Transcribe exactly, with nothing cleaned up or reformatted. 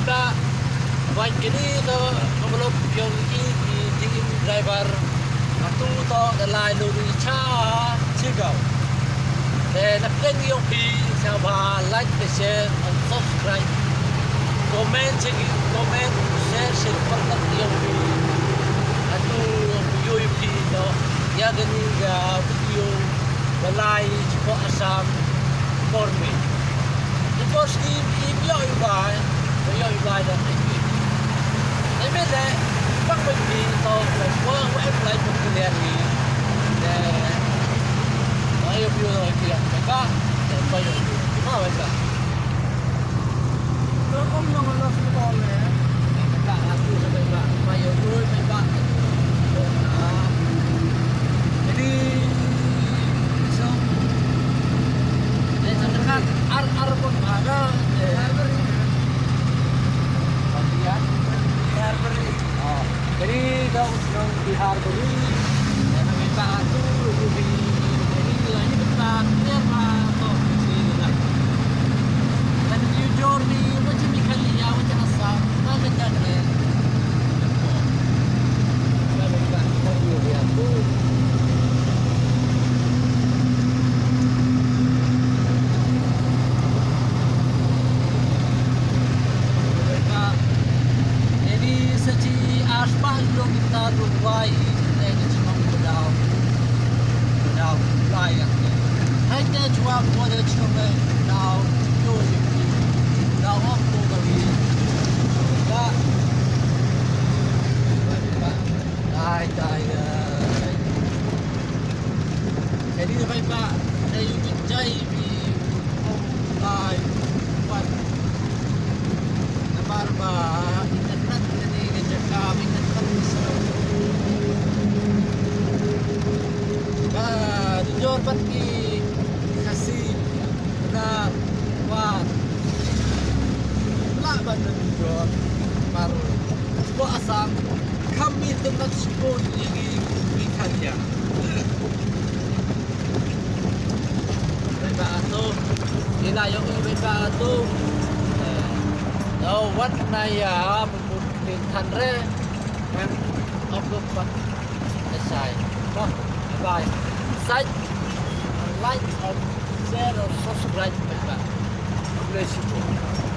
Ba, wan kini to, ka vlog yong i, i, i driver. Atu to, da lai lori cha, chigau. Te na peng yong phi, sa ba like, te share, and subscribe. Comment, chigi, comment, share, share, pyrkhat yong phi. Atu yong phi to, ya kani ka video. Ba lai jingpok Assam por me. Jingpok skim im ïoh ïa u bai, ba ïoh ïa u bai da ai pi. Ai me le, bang ba pi to, ba kwa wa em lai pok kilian ni. Le, ba ïoh ïoh ïoh ïoh ba, ba ïoh ïoh ba. Jadi, dong, dong, Bihar beri. Ya, kami tak tu, lebih, jadi, lagi tak, biar, Pak, kok, sini, lah. Dan jujur, di, macam ni kali, ya, macam asal, tak ada, tak ada. Dai, dai, dai. Jadi, dei paidbah, dei u jai bi, ai, wan. Namar ba internet, jadi ka jaka internet. Ba, jujur, bad ki Khasi, Pnar, War. Lah ban jujur, mar. Ko Assam, kam internet shuh ïa ki Meghalaya. Bye bye to. Ila yo bye bye to. Yo, wat na ya, pun pun tin than re. Kan upload pat. Sai. Bye bye. Sai. Like, share, subscribe. Bye bye. God bless you.